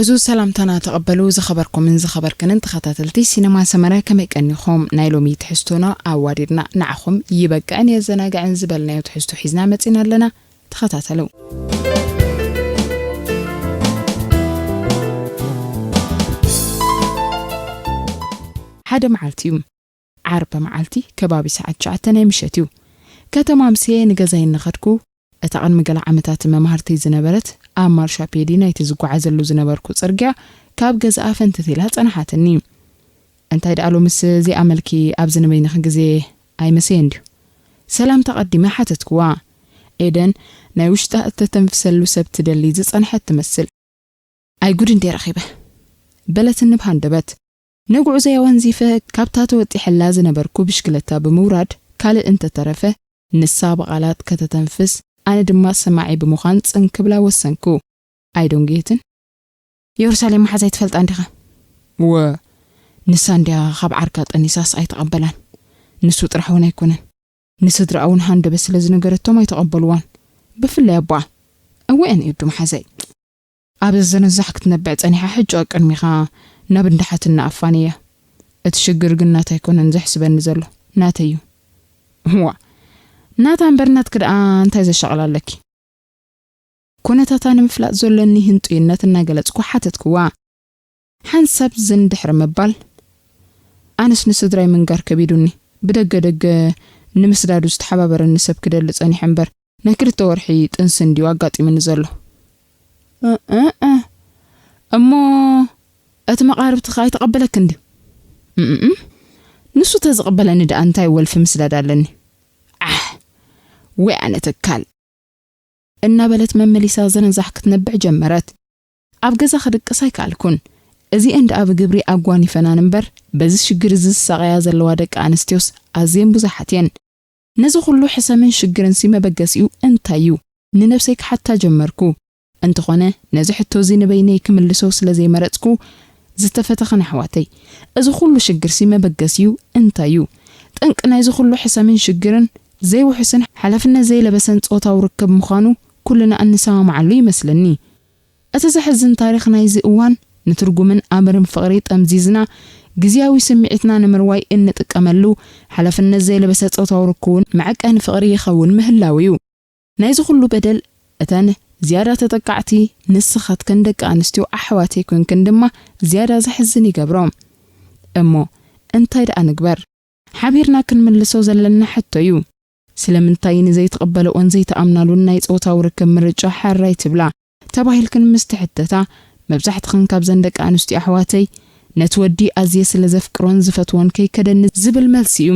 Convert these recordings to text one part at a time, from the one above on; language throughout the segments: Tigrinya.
እዚ ሰላምታና ተቐበሉ። ዝኸበርኩምን ዝኸበርክንን ተኸታተልቲ ሲነማ ሰመረ፣ ከመይ ቀኒኹም? ናይ ሎሚ ትሕዝቶና ኣዋዲድና ንዓኹም ይበቅዕን የዘናግዕን ዝበልናዮ ትሕዝቶ ሒዝና መጺና ኣለና። ተኸታተሉ። ሓደ መዓልቲ እዩ። ዓርቢ መዓልቲ ከባቢ ሰዓት ትሽዓተ ናይ ምሸት እዩ። ከተማ ኣምስየ ንገዛይ እናኸድኩ፣ እታ ቅድሚ ገለ ዓመታት መማህርተይ ዝነበረት ኣብ ማርሻፔዲ ናይቲ ዝጓዓዘሉ ዝነበርኩ ጽርግያ ካብ ገዛኣ ፈንትት ኢላ ጸንሓትኒ። "እንታይ ደኣ ሎምስ እዚኣ መልኪ ኣብዚ ንበይንኺ ግዜ ኣይመሰየን ድዩ?" ሰላምታ ቀዲመ ሓተትክዋ። ኤደን ናይ ውሽጣ እተተንፍሰሉ ሰብ ትደሊ ዝጸንሐት ትመስል። "ኣይ ጉድ እንዴ ረኺበ!" በለትኒ ብሃንደበት። ንጉዕዞይ ኣወንዚፈ ካብታ ተወጢሐላ ዝነበርኩ ብሽክለታ ብምውራድ፣ ካልእ እንተተረፈ ንሳ ብቓላት ከተተንፍስ፣ ኣነ ድማ ሰማዒ ብምዃን ጽን ክብላ ወሰንኩ። ኣይደንጉየትን። "የሩሳሌም መሓዛይ ትፈልጣ እንዲኻ?" "እወ፣ ንሳ እንድያ ካብ ዓርካ ጠኒሳስ ኣይተቐበላን። ንሱ ጥራሕ እውን ኣይኮነን፣ ንስድራኣ እውን ሃንደበት ስለ ዝነገረቶም ኣይተቐበልዋን። ብፍላይ ኣቦኣ። እወ፣ እየን የዱ መሓዛይ። ኣብ ዘነዛሕ ክትነብዕ ጸኒሓ ሕጂ ኣብ ቅድሚኻ ናብ እንዳሓትና ኣፋንያ። እቲ ሽግር ግን ናታ ኣይኮነን ዘሕስበኒ ዘሎ፣ ናተይ እዩ." "እዋ፣ ናታ እምበር ናትኪ ደኣ እንታይ ዘሻቕል ኣለኪ?" ኩነታታ ንምፍላጥ ዘሎኒ ህንጡይነት እናገለጽኩ ሓተትክዋ። ሓንሳብ ዝን ድሕሪ ምባል፣ "ኣነስ ንስድራይ ምንጋር ከቢዱኒ፣ ብደገ ደገ ንምስዳዱ ዝተሓባበረኒ ሰብ ክደሊ ጸኒሐ እምበር፣ ናይ ክልተ ወርሒ ጥንሲ እንድዩ ኣጋጢሙኒ ዘሎ." "እ፣ እ፣ እ። እሞ እቲ መቓርብትኻ ኣይተቐበለክን ድዩ?" "እም፣ እም። ንሱ ተዝቕበለኒ ደኣ እንታይ ወልፊ ምስዳድ ኣለኒ? ዓሕ፣ ወይ ኣነ ትካል!" እናበለት መመሊሳ ዘነዛሕ ክትነብዕ ጀመረት። ኣብ ገዛ ክድቅስ ኣይከኣልኩን። እዚኤን ደኣ ብግብሪ ኣጓኒፈናን እምበር፣ በዚ ሽግር እዚ ዝሳቐያ ዘለዋ ደቂ ኣንስትዮስ ኣዝየን ብዙሓት እየን። ነዚ ኩሉ ሕሰምን ሽግርንሲ መበገሲኡ እንታይ እዩ? ንነብሰይ ክሓታ ጀመርኩ። እንተኾነ፣ ነዚ ሕቶ እዚ ንበይነይ ክምልሶ ስለ ዘይመረጽኩ፣ ዝተፈተኽን ኣሕዋተይ፣ እዚ ኩሉ ሽግርሲ መበገሲኡ እንታይ እዩ? ጠንቂ ናይዚ ኩሉ ሕሰምን ሽግርን ዘይውሑስን ሓላፍነት ዘይለበሰን ጾታዊ ርክብ ምዃኑ ኩልና እንሰማማዓሉ ይመስለኒ። እቲ ዘሕዝን ታሪኽ ናይዚ እዋን፣ ንትርጉምን ኣምርን ፍቕሪ ጠምዚዝና፣ ግዝያዊ ስምዒትና ንምርዋይ እንጥቀመሉ፣ ሓላፍነት ዘይለበሰ ጾታዊ ርክውን መዐቀኒ ፍቕሪ ይኸውን ምህላው እዩ። ናይዚ ኩሉ በደል፣ እተን ዝያዳ ተጠቃዕቲ ንስኻትክን ደቂ ኣንስትዮ ኣሕዋተይ ኮንክን ድማ ዝያዳ ዘሕዝን ይገብሮ። እሞ እንታይ ደኣ ንግበር? ሓቢርና ክንምልሶ ዘለና ሕቶ እዩ። ስለምንታይ ንዘይትቕበልኦን ዘይትኣምናሉን ናይ ጾታዊ ርክብ ምርጫ ሕራይ ትብላ? ተባሂልክን ምስ ትሕተታ፣ መብዛሕትኽን ካብዘን ደቂ ኣንስትዮ ኣሕዋተይ፣ "ነቲ ወዲ ኣዝየ ስለ ዘፍቅሮን ዝፈትዎን ከይከደኒ" ዝብል መልሲ እዩ።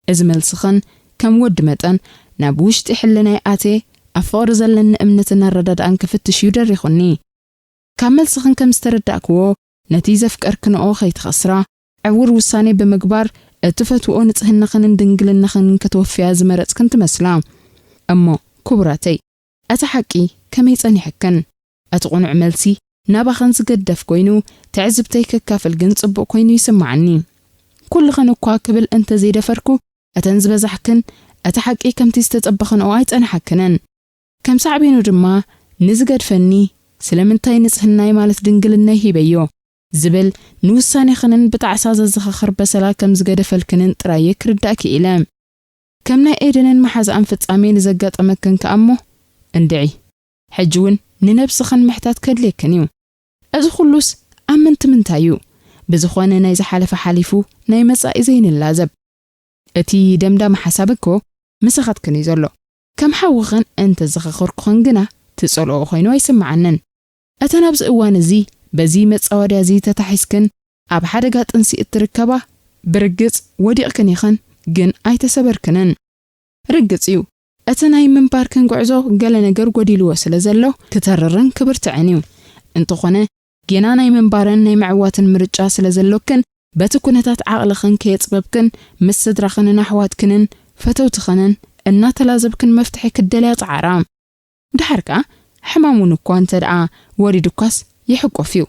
እዚ መልስኽን ከም ወዲ መጠን ናብ ውሽጢ ሕልናይ ኣትየ ኣብ ፍቕሪ ዘለኒ እምነትን ኣረዳድኣን ክፍትሽ እዩ ደሪኹኒ። ካብ መልስኽን ከም ዝተረዳእክዎ፣ ነቲ ዘፍቀርክንኦ ከይትኸስራ፣ ዕዉር ውሳኔ ብምግባር እትፈትውኦ ንጽህናኽንን ድንግልናኽንን ከተወፍያ ዝመረጽክን ትመስላ። እሞ ክቡራተይ፣ እቲ ሓቂ ከመይ ጸኒሐክን? እቲ ቅኑዕ መልሲ ናባኽን ዝገደፍ ኮይኑ፣ ትዕዝብተይ ከካፍል ግን ጽቡቕ ኮይኑ ይስምዓኒ። ኩልኽን እኳ ክብል እንተ ዘይደፈርኩ፣ እተን ዝበዛሕክን እቲ ሓቂ ከምቲ ዝተጸበኽንኦ ኣይጸንሓክንን። ከም ሳዕቤኑ ድማ ንዝገድፈኒ ስለምንታይ ንጽህናይ ማለት ድንግልናይ ሂበዮ ዝብል ንውሳኔኽንን ብጣዕሳ ዘዘኻኽር በሰላ ከም ዝገደፈልክንን ጥራይ እየ ክርዳእ ክኢለ። ከም ናይ ኤደንን መሓዛኣን ፍጻሜ ንዘጋጠመክን ከኣ እሞ እንድዒ። ሕጂ እውን ንነብስኽን ምሕታት ከድልየክን እዩ። እዚ ኩሉስ ኣብ ምንቲ ምንታይ እዩ? ብዝኾነ ናይ ዝሓለፈ ሓሊፉ ናይ መጻኢ ዘይንላዘብ። እቲ ደምዳሚ ሓሳብ እኮ ምሳኻትክን እዩ ዘሎ። ከም ሓውኽን እንተ ዘኻኸርኩኽን ግና ትጸልኦ ኮይኑ ኣይስምዓንን። እተን ኣብዚ እዋን እዚ በዚ መጻወድያ እዚ ተታሒዝክን ኣብ ሓደጋ ጥንሲ እትርከባ ብርግጽ ወዲቕክን ኢኽን፣ ግን ኣይተሰበርክንን። ርግጽ እዩ፣ እቲ ናይ ምንባርክን ጉዕዞ ገለ ነገር ጎዲልዎ ስለ ዘሎ ክተርርን ክብርትዕን እዩ። እንተኾነ ጌና ናይ ምንባርን ናይ ምዕዋትን ምርጫ ስለ ዘሎክን፣ በቲ ኩነታት ዓቕልኽን ከየጽበብክን ምስ ስድራኽንን ኣሕዋትክንን ፈተውትኽንን እናተላዘብክን መፍትሒ ክትደልያ ጸዓራ። ድሓር ከኣ ሕማም እውን እኳ እንተ ደኣ ወሪዱኳስ ይሕቆፍ እዩ።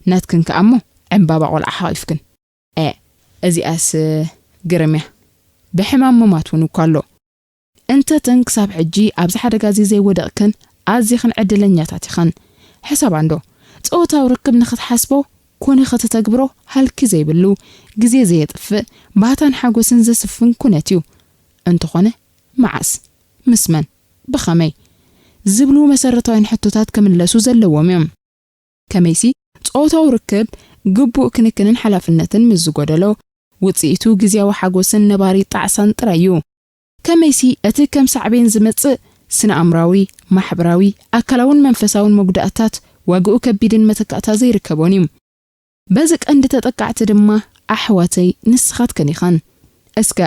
ናትክን ከኣ እሞ ዕምባባ ቆልዓ ሓቒፍክን። እ፣ እዚኣስ ግርም እያ። ብሕማም ምማት እውን እኳ ኣሎ። እንተተን ክሳብ ሕጂ ኣብዚ ሓደጋ እዚ ዘይወደቕክን ኣዚኽን ዕድለኛታት ኢኽን። ሕሳባ እንዶ፣ ጾታዊ ርክብ ንኽትሓስቦ ኮነ ከተተግብሮ ሃልኪ ዘይብሉ፣ ግዜ ዘየጥፍእ፣ ባህታን ሓጎስን ዘስፍን ኩነት እዩ። እንተኾነ፣ መዓስ? ምስ መን? ብኸመይ? ዝብሉ መሰረታውያን ሕቶታት ክምለሱ ዘለዎም እዮም። ከመይሲ፣ ጾታዊ ርክብ ግቡእ ክንክንን ሓላፍነትን ምስ ዝጎደሎ፣ ውጽኢቱ ግዝያዊ ሓጎስን ነባሪ ጣዕሳን ጥራይ እዩ። ከመይሲ፣ እቲ ከም ሳዕቤን ዝመጽእ ስነ-ኣእምራዊ፣ ማሕበራዊ፣ ኣካላውን መንፈሳውን መጉዳእታት ዋግኡ ከቢድን መተካእታ ዘይርከቦን እዩ። በዚ ቀንዲ ተጠቃዕቲ ድማ ኣሕዋተይ ንስኻትክን ኢኸን። እስከ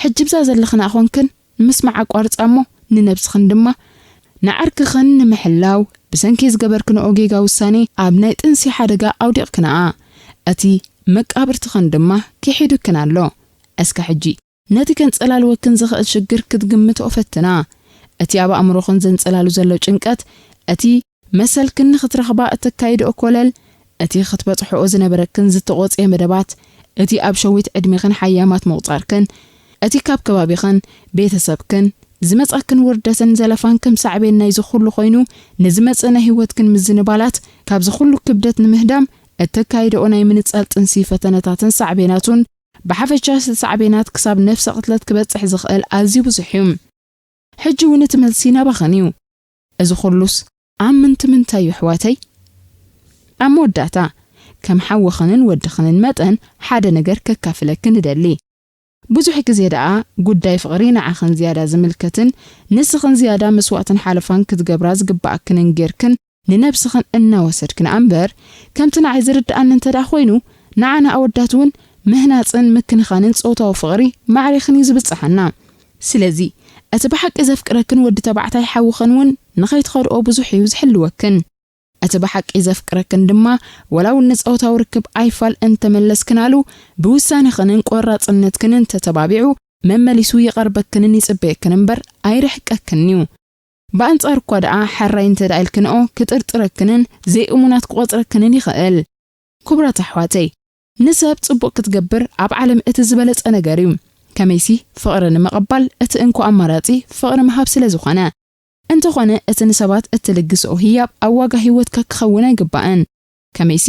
ሕጂ ብዛ ዘለኽን ኣኾንክን ምስማዕ ኣቋርጻ እሞ ንነብስኽን ድማ ንዓርክኽን ንምሕላው ብሰንኪ ዝገበርክንኦ ጌጋ ውሳኔ ኣብ ናይ ጥንሲ ሓደጋ ኣውዲቕክንኣ። እቲ መቃብርትኽን ድማ ክሒዱክን ኣሎ። እስከ ሕጂ ነቲ ከንጸላልወክን ዝኽእል ሽግር ክትግምትኦ ፈትና። እቲ ኣብ ኣእምሮኽን ዘንጸላሉ ዘሎ ጭንቀት፣ እቲ መሰልክን ንኽትረኽባ እተካይድኦ ኮለል፣ እቲ ክትበጽሕኦ ዝነበረክን ዝተቖጽየ መደባት፣ እቲ ኣብ ሸዊት ዕድሜኽን ሓያማት ምቑጻርክን፣ እቲ ካብ ከባቢኽን ቤተሰብክን ዝመጻክን ውርደትን ዘለፋን ከም ሳዕቤን ናይዚ ኩሉ ኮይኑ፣ ንዝመጽእ ናይ ህይወትክን ምዝንባላት ካብዚ ኩሉ ክብደት ንምህዳም እተካይድኦ ናይ ምንጻል ጥንሲ ፈተነታትን ሳዕቤናቱን፣ ብሓፈሻ እቲ ሳዕቤናት ክሳብ ነፍሰ ቅትለት ክበጽሕ ዝኽእል ኣዝዩ ብዙሕ እዩ። ሕጂ እውን እቲ መልሲ ናባኽን እዩ። እዚ ኩሉስ ኣብ ምንቲ ምንታይ እዩ ኣሕዋተይ? ኣብ መወዳእታ፣ ከም ሓውኽንን ወድኽንን መጠን ሓደ ነገር ከካፍለክን እደሊ። ብዙሕ ግዜ ደኣ ጉዳይ ፍቕሪ ንዓኽን ዝያዳ ዝምልከትን ንስኽን ዝያዳ መስዋእትን ሓለፋን ክትገብራ ዝግብኣክንን ጌርክን ንነብስኽን እናወሰድክን እምበር፣ ከምቲ ንዓይ ዝርድኣኒ እንተ ደኣ ኮይኑ፣ ንዓና ኣወዳት እውን ምህናጽን ምክንኻንን ጾታዊ ፍቕሪ ማዕሬኽን እዩ ዝብጽሓና። ስለዚ፣ እቲ ብሓቂ ዘፍቅረክን ወዲ ተባዕታይ ሓውኽን እውን ንኸይትኸድኦ ብዙሕ እዩ ዝሕልወክን። እቲ ብሓቂ ዘፍቅረክን ድማ፣ ወላ እውን ንጾታዊ ርክብ ኣይፋል እንተመለስክናሉ፣ ብውሳኔኽንን ቆራጽነትክንን ተተባቢዑ፣ መመሊሱ ይቐርበክንን ይጽበየክን እምበር ኣይርሕቀክን እዩ። ብኣንጻሩ እኳ ደኣ፣ ሕራይ እንተ ደኣ ኢልክንኦ፣ ክጥርጥረክንን ዘይእሙናት ክቖጽረክንን ይኽእል። ክቡራት ኣሕዋተይ፣ ንሰብ ጽቡቕ ክትገብር ኣብ ዓለም እቲ ዝበለጸ ነገር እዩ። ከመይሲ፣ ፍቕሪ ንምቕባል እቲ እንኮ ኣማራጺ ፍቕሪ ምሃብ ስለ ዝኾነ። እንተኾነ፣ እቲ ንሰባት እትልግስኦ ህያብ ኣብ ዋጋ ህይወትካ ክኸውን ኣይግባእን። ከመይሲ፣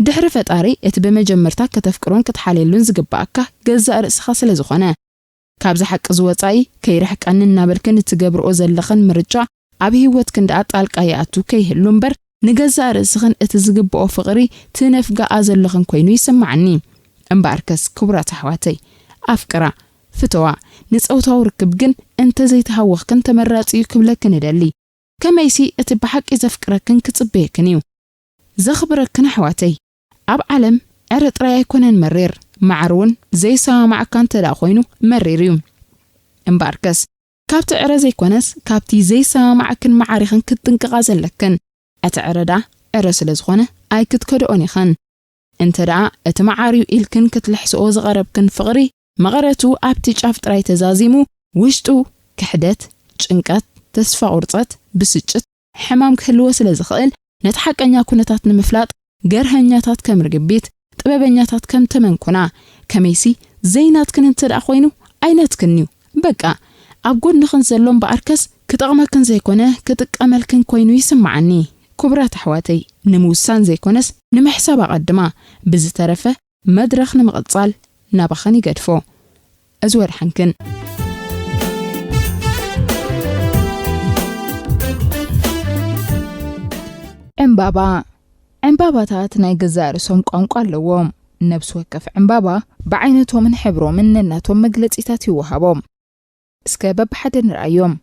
ድሕሪ ፈጣሪ እቲ ብመጀመርታ ከተፍቅሮን ክትሓልየሉን ዝግብኣካ ገዛእ ርእስኻ ስለ ዝኾነ። ካብዚ ሓቂ ዝወጻኢ ከይርሕቀኒ እናበልክን እትገብርኦ ዘለኽን ምርጫ ኣብ ህይወትክን ደኣ ጣልቃ ይኣቱ ከይህሉ እምበር፣ ንገዛእ ርእስኽን እቲ ዝግብኦ ፍቕሪ ትነፍግኣ ዘለኽን ኮይኑ ይስምዓኒ። እምበኣርከስ፣ ክቡራት ኣሕዋተይ፣ ኣፍቅራ፣ ፍተዋ፣ ንጾታዊ ርክብ ግን እንተዘይተሃወኽክን ተመራጺ እዩ ክብለክን እደሊ። ከመይሲ እቲ ብሓቂ ዘፍቅረክን ክጽበየክን እዩ። ዘኽብረክን ኣሕዋተይ፣ ኣብ ዓለም ዕረ ጥራይ ኣይኮነን መሪር፣ መዓር እውን ዘይሰማማዓካ እንተ ደኣ ኮይኑ መሪር እዩ። እምበኣርከስ፣ ካብቲ ዕረ ዘይኮነስ፣ ካብቲ ዘይሰማማዓክን መዓር ኢኽን ክትጥንቀቓ ዘለክን። እቲ ዕረ ደኣ ዕረ ስለ ዝኾነ ኣይክትከድኦን ኢኽን። እንተ ደኣ እቲ መዓር እዩ ኢልክን ክትልሕስኦ ዝቐረብክን ፍቕሪ፣ መቐረቱ ኣብቲ ጫፍ ጥራይ ተዛዚሙ፣ ውሽጡ ክሕደት፣ ጭንቀት፣ ተስፋ ቁርጸት፣ ብስጭት፣ ሕማም ክህልዎ ስለ ዝኽእል፣ ነቲ ሓቀኛ ኩነታት ንምፍላጥ፣ ገርሀኛታት ከም ርግቢት፣ ጥበበኛታት ከም ተመንኩና፣ ከመይሲ ዘይናትክን እንተ ደኣ ኮይኑ፣ ኣይናትክን እዩ። በቃ፣ ኣብ ጎንኽን ዘሎ እምበኣርከስ ክጠቕመክን ዘይኮነ፣ ክጥቀመልክን ኮይኑ ይስምዓኒ። ክቡራት ኣሕዋተይ፣ ንምውሳን ዘይኮነስ ንምሕሳብ ኣቐድማ። ብዝተረፈ፣ መድረኽ ንምቕጻል ናባኽን ይገድፎ። እዚ ወድሓንክን። ዕምባባ። ዕምባባታት ናይ ገዛእ ርእሶም ቋንቋ ኣለዎም። ነብሲ ወከፍ ዕምባባ ብዓይነቶምን ሕብሮምን ነናቶም መግለጺታት ይወሃቦም። እስከ በብሓደ ንርኣዮም።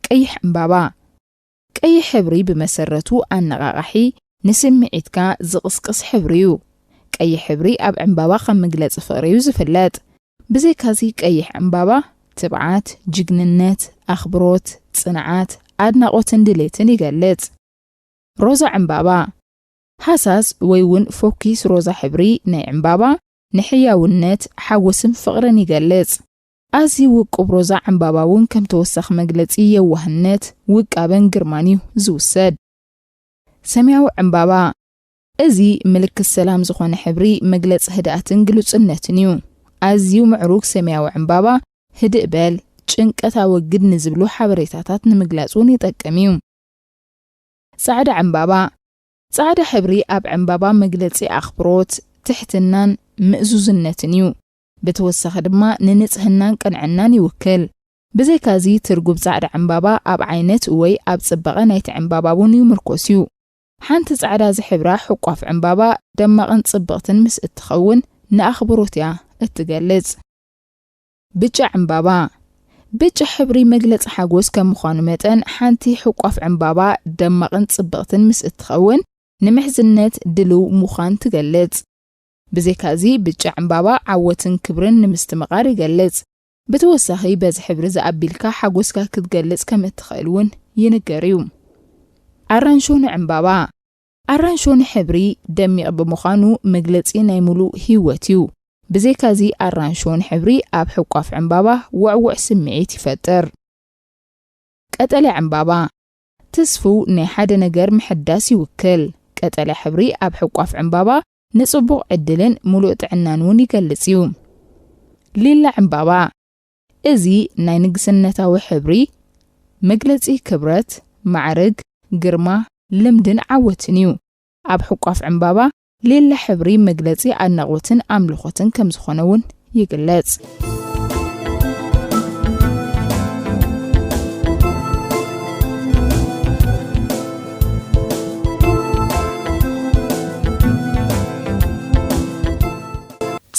ቀይሕ ዕምባባ። ቀይሕ ሕብሪ ብመሰረቱ ኣነቓቓሒ፣ ንስምዒትካ ዝቕስቅስ ሕብሪ እዩ። ቀይሕ ሕብሪ ኣብ ዕምባባ ከም መግለጺ ፍቕሪ እዩ ዝፍለጥ። ብዘይካዚ ቀይሕ ዕምባባ ትብዓት፣ ጅግንነት፣ ኣኽብሮት፣ ጽንዓት፣ ኣድናቖትን ድሌትን ይገልጽ። ሮዛ ዕምባባ። ሃሳስ ወይ እውን ፎኪስ ሮዛ ሕብሪ ናይ ዕምባባ ንሕያውነት፣ ሓጎስን ፍቕርን ይገልጽ። ኣዝዩ ውቁብ ሮዛ ዕምባባ እውን ከም ተወሳኺ መግለጺ የዋህነት፣ ውቃበን ግርማን እዩ ዝውሰድ። ሰማያዊ ዕምባባ። እዚ ምልክት ሰላም ዝኾነ ሕብሪ መግለጺ ህድኣትን ግሉጽነትን እዩ። ኣዝዩ ምዕሩግ ሰማያዊ ዕምባባ፣ ህድእ በል፣ ጭንቀት ኣወግድ ንዝብሉ ሓበሬታታት ንምግላጽ እውን ይጠቅም እዩ። ጻዕዳ ዕምባባ። ጻዕዳ ሕብሪ ኣብ ዕምባባ መግለጺ ኣኽብሮት፣ ትሕትናን ምእዙዝነትን እዩ። ብተወሳኺ ድማ ንንጽህናን ቅንዕናን ይውክል። ብዘይካዚ ትርጉም ጻዕዳ ዕምባባ ኣብ ዓይነት ወይ ኣብ ጽባቐ ናይቲ ዕምባባ እውን ይምርኮስ እዩ። ሓንቲ ጻዕዳ ዝሕብራ ሕቋፍ ዕምባባ ደማቕን ጽብቕትን ምስ እትኸውን ንኣኽብሮት እያ እትገልጽ። ብጫ ዕምባባ። ብጫ ሕብሪ መግለጺ ሓጎስ ከም ምዃኑ መጠን ሓንቲ ሕቋፍ ዕምባባ ደማቕን ጽብቕትን ምስ እትኸውን ንምሕዝነት ድልው ምዃን ትገልጽ። ብዘይካዚ ብጫ ዕምባባ ዓወትን ክብርን ንምስትምቓር ይገልጽ። ብተወሳኺ በዚ ሕብሪ ዝኣቢልካ ሓጎስካ ክትገልጽ ከም እትኽእል እውን ይንገር እዩ። ኣራንሾ ንዕምባባ። ኣራንሾ ንሕብሪ ደሚቕ ብምዃኑ መግለጺ ናይ ምሉእ ህይወት እዩ። ብዘይካዚ ኣራንሾ ንሕብሪ ኣብ ሕቋፍ ዕምባባ ውዕውዕ ስምዒት ይፈጥር። ቀጠልያ ዕምባባ። ትስፉው ናይ ሓደ ነገር ምሕዳስ ይውክል። ቀጠልያ ሕብሪ ኣብ ሕቋፍ ዕምባባ ንጽቡቕ ዕድልን ምሉእ ጥዕናን እውን ይገልጽ እዩ። ሊላ ዕምባባ። እዚ ናይ ንግስነታዊ ሕብሪ መግለጺ ክብረት፣ ማዕርግ፣ ግርማ፣ ልምድን ዓወትን እዩ። ኣብ ሕቋፍ ዕምባባ ሊላ ሕብሪ መግለጺ ኣድናቖትን ኣምልኾትን ከም ዝኾነ እውን ይግለጽ።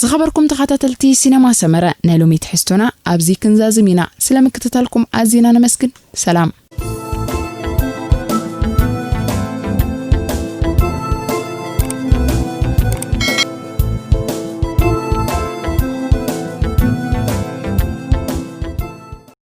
ዝኸበርኩም ተኸታተልቲ ሲነማ ሰመረ፣ ናይ ሎሚ ትሕዝቶና ኣብዚ ክንዛዝም ኢና። ስለ ምክትታልኩም ኣዚና ነመስግን። ሰላም።